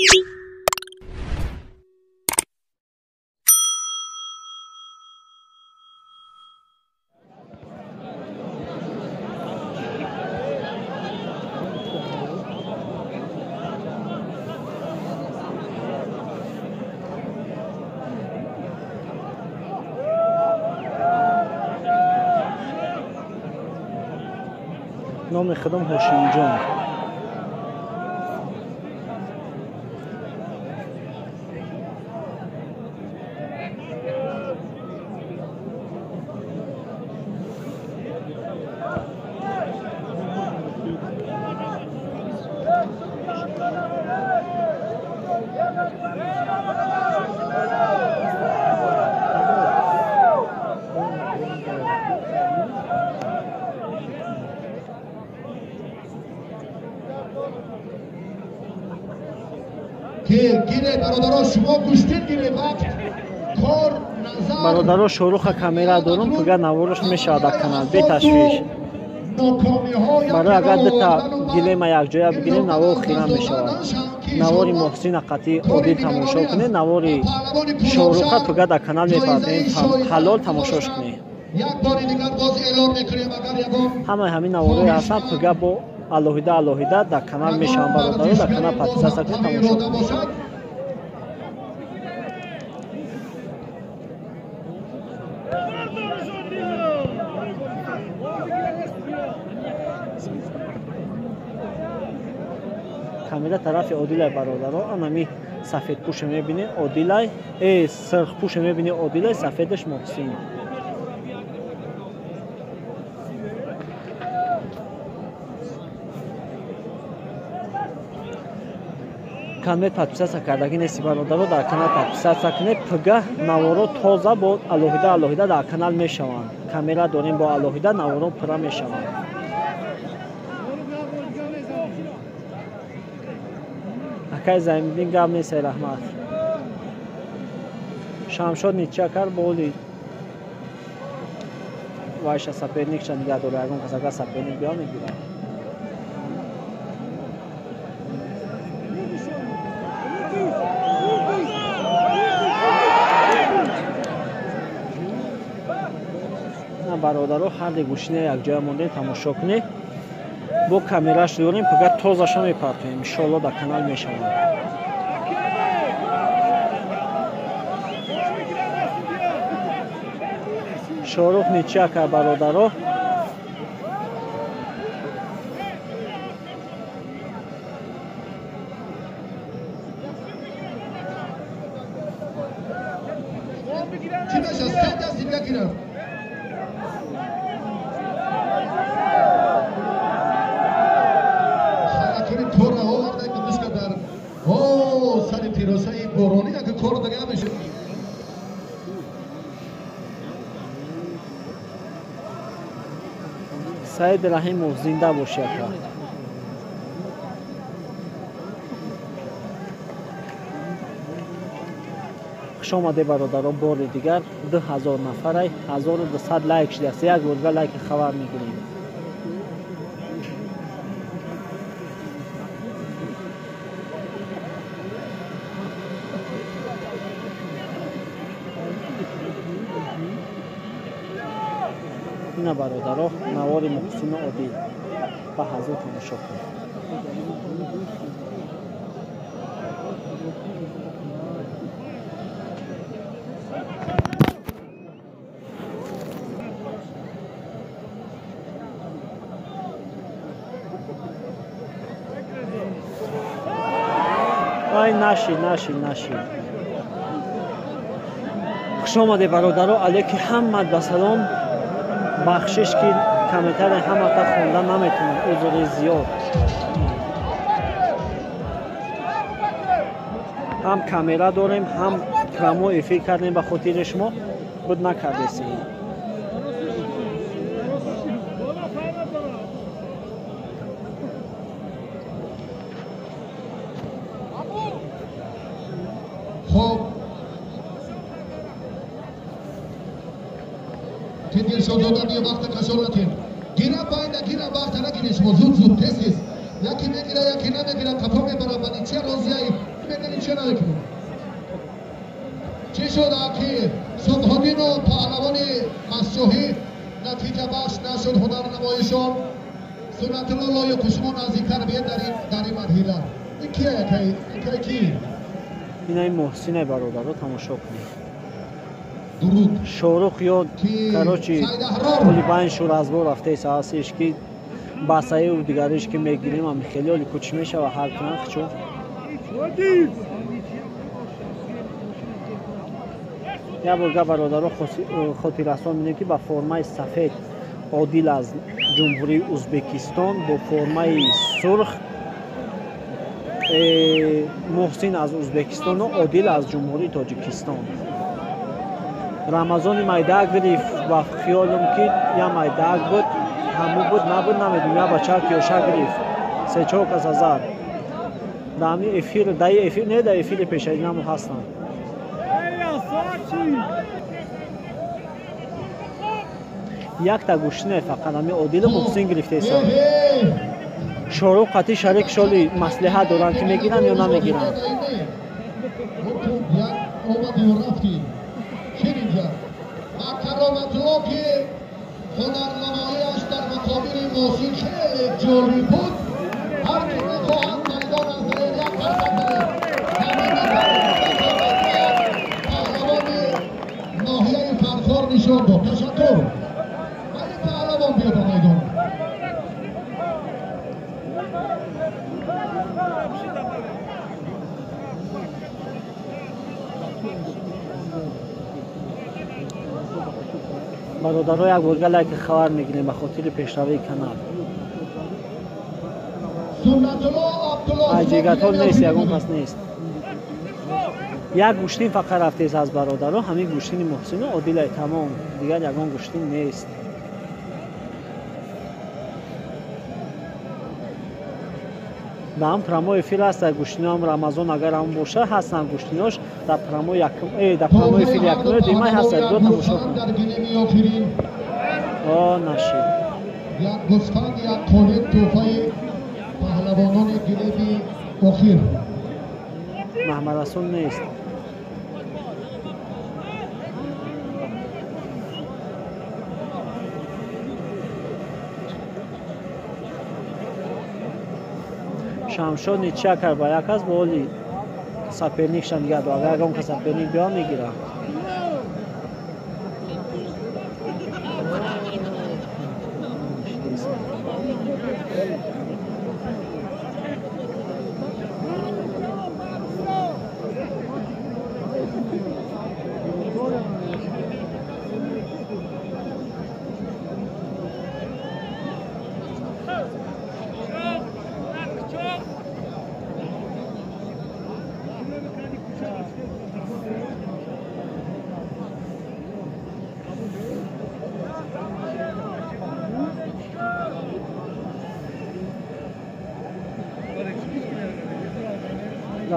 Номи худам Ҳошимҷон. Бародаро, Шоруха камера дорум, пуга наворош мешавад дар канал, беташвиш. Барои агар дута гилема якҷоя бигирем, навор хира мешавад. Навори Муҳсина қатъи Одил тамошо кунед, навори Шоруха пуга дар канал мепартем, ҳалол тамошош кунед. Ҳамаи ҳамин наворҳое ҳастанд, пуга бо алоҳида алоҳида дар канал мешаванд, бародаро, дар канал подписаться кунед, тамошо кунед. Камера тарафи Одилай, бародаро, анами сафедпӯше мебинед Одилай, сирхпӯше мебинед Одилай, сафедаш Муҳсин. Канал подписаться кардагӣ нести, бародаро, дар канал подписаться кунед, пга наворо тоза бо алоҳида алоҳида дар канал мешаванд. Камера дорем, бо алоҳида наворо пурра мешаванд. Акай Займиддин, гап нест, раҳмат. Шамшод нича кард, боли вайша соперникша нигаҳ дора, ягон кас агар соперник биё мегирад. Бародаро, ҳар ди гӯшина якҷоя монде тамошо кунед. Бо камераш дорем, пага тозаша мепартоем, иншоалло дар канал мешаванд. Шорух нича кард, бародаро. Саид Раҳимов, зинда боши, ака. Хуш омаде, бародаро, бори дигар 2000 нафарай, 1200 лайк шудааст. Як бор дигар лайки хабар мегирем. Ина, бародаро, навори Муҳсину Одил ба ҳазур тамошо кунед. Ай, наши, наши, наши. Хуш омаде, бародаро, алейки ҳамат ба салом. Бахшиш ки комментария ҳамата хонда наметавонам, узри зиёд. Ҳам камера дорем, ҳам прямой эфир кардем ба хотири шумо, буд накардесем. Дилшодзода биё, вақта кашолатин. Гира байна, гира, вақта нагиред шумо, зуд зуд, тез тез. Яке мегира, яке намегира, қафо мебара, ба ничия розияи мега ничия намекунад. Чӣ шуд ки Субҳуддину паҳлавони Масҷоҳӣ натиҷабахш нашуд ҳунарнамоишон. Суннатулло лоиқу шумо наздиктар биед дар ин марҳила. Ин кия якай ки? Инаи Муҳсине бародаро тамошо кунед. Дуруд. Шорух ё короче оли байн шур аз бор рафтаи саасиш ки басаиву дигариш ки мегирем ами хеле оли кучи мешава ҳар кунан хчо. Як борга бародаро хотиррасон менем ки ба формаи сафед Одил аз Ҷумҳурии Узбекистон, бо формаи сурх Муҳсин аз Узбекистону Одил аз Ҷумҳурии Тоҷикистон. Рамазони майдаак гирифт ва хиёлум ки я майдаак буд, ҳаму буд, набуд, намедонам, я бачаак ёша гирифт. Се-чор кас азар. Дар ҳамин эфир, дар эфир не, дар эфири пешаинамо ҳастанд. Якта гӯштине фақат ҳамин Одилу Муҳсин гирифтаесан. Шорух қатъи шарик шоли маслиҳат доранд ки мегиранд ё намегиранд. Кароматулло ки ҳунарнамоиаш дар муқобили Муҳсин хеле ҷолиб буд. Ҳар ки мехоҳад майдон аз як ҳаракат кунад. Паҳлавони ноҳияи Фархор нишон дод. Ташаккур. Вали паҳлавон биё ба майдон. Бародаро як борга лайки хабар мегирем ба хотири пешравии канал. Аҷигатон нест, ягон кас нест. Як гӯштин фақат рафтест аз бародаро, ҳамин гӯштини Муҳсину Одилай тамом, дигар ягон гӯштин нест. Дар ҳам прямой эфир ҳаст гӯштиноам Рамазон агар ҳам боша ҳастанд гӯштинош дар прямой якум дар прямой эфир якум димай ҳаст ду тамошо кунед. О нашид. Як гӯсфанд, як қолиб тӯҳфаи паҳлавонони гилеми охир. Маҳмадрасул нест. Шамшод ничия кард ба як кас, бо оли соперникша нигаҳ дор. Агар ягон кас соперник биёд мегирад.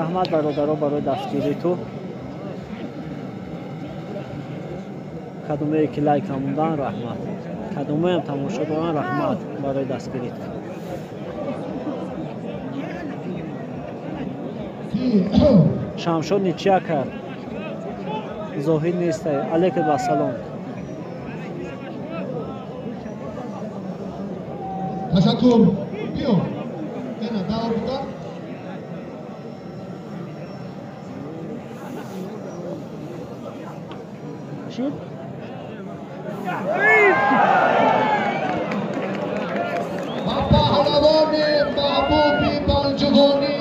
Раҳмат бародаро барои дастгирии ту. Кадомее ки лайк намудан раҳмат. Кадомеам тамошо доран раҳмат барои дастгирит. Шамшод ничия кард. Зоҳид нестай. Алейкум ассалом. Ташаккур. Биё. Ена давр будан. Шуд? Ва паҳлавони маҳбуби Балҷуғонӣ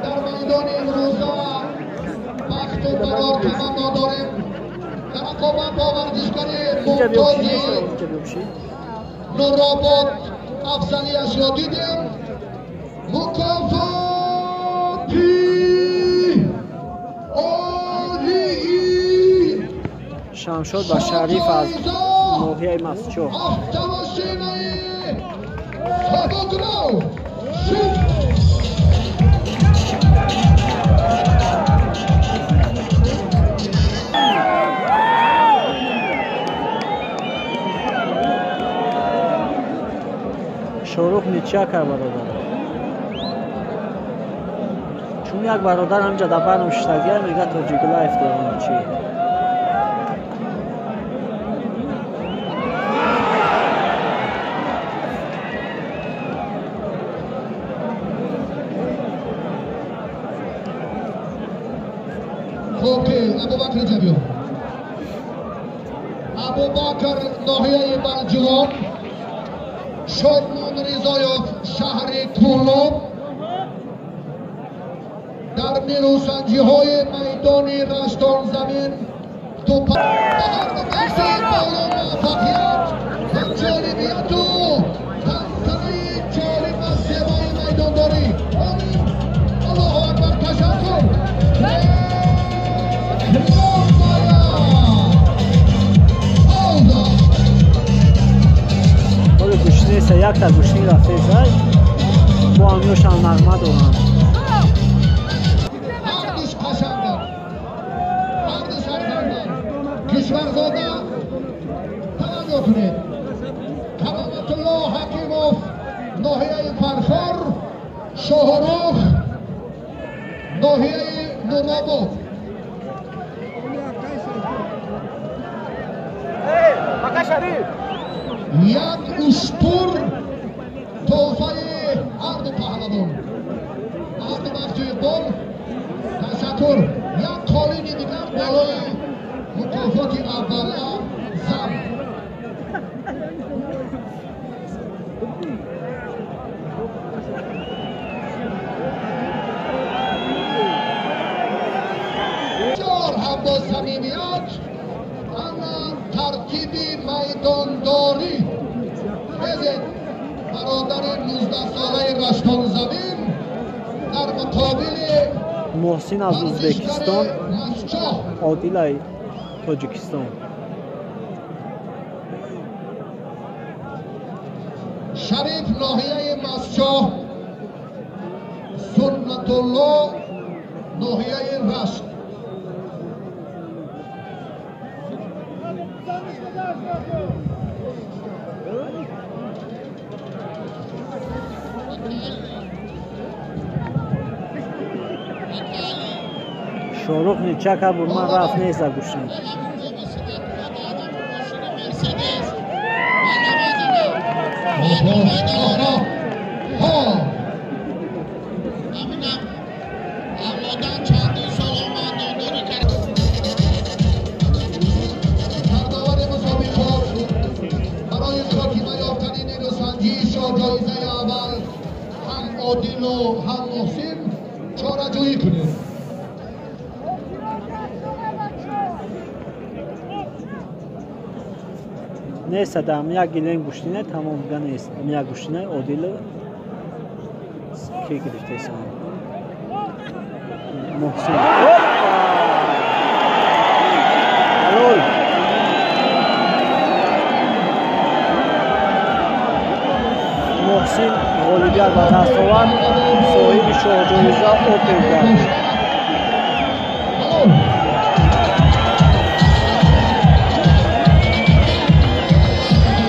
дар майдони имрӯза бахту барор таманно дорем. Дар рақобат бо варзишгари мумтози Нуробод афзалияшро дидем. Мукофоти олии Шамшод ба Шариф аз ноҳияи Масчоҳ. Автомошинаи сабукро шуд. Шорух ничия ничья кард бародар. Чун як бародар ҳамҷа дар барном шиштагия мега Тоҷик Лайф дорам чӣ. Абубакр ҷабиён, Абубакр ноҳияи Балҷувон, Шодмон Ризоёв шаҳри Кӯлоб дар нерӯсанҷиҳои майдони Раштонзамин боло муваффақият ва ҷолибияту тантанаи ҷолиб ва зебои майдондорӣ. Аллоҳу акбар, ташаккур. Гӯштинеса якта гӯштин рафтеса бо ҳамёшам нағма доранд. Ҳардуш қашанганд, ҳардуш арзанданд. Кишварзода таваҷҷӯҳ кунед. Кароматулло Ҳакимов ноҳияи Фархор, Шоҳрух ноҳияи Нуробод. Як уштур тӯҳфаи ҳарду паҳлавон, ҳарду бахши иқбол. Ташаккур. Як қолини дигар болои мукофоти аввала зам. Бисёр ҳам бо самимият ана тартиби майдондорӣ безед. Бародари 19-солаи Раштонзамин дар муқобили Муҳсин аз Ӯзбекистон, Одилай Тоҷикистон. Шариф ноҳияи Масчоҳ, Суннатулло ноҳияи Рашт. Шоҳрух ничья кард, бурман рафт нест гӯштин. Сардовари мусобиқот барои хотима ёфтани нерӯсанҷии шоҳҷоизаи аввал ҳам Одилу ҳам Муҳсин чораҷӯӣ кунед. Нест адам як гилем гӯштине тамом га нест. Як гӯштине Одил ки гирифтесан. Муҳсин. Алой! Муҳсин ғолибият ба даст овард, соҳиби шоҳҷоиза Опел гардид.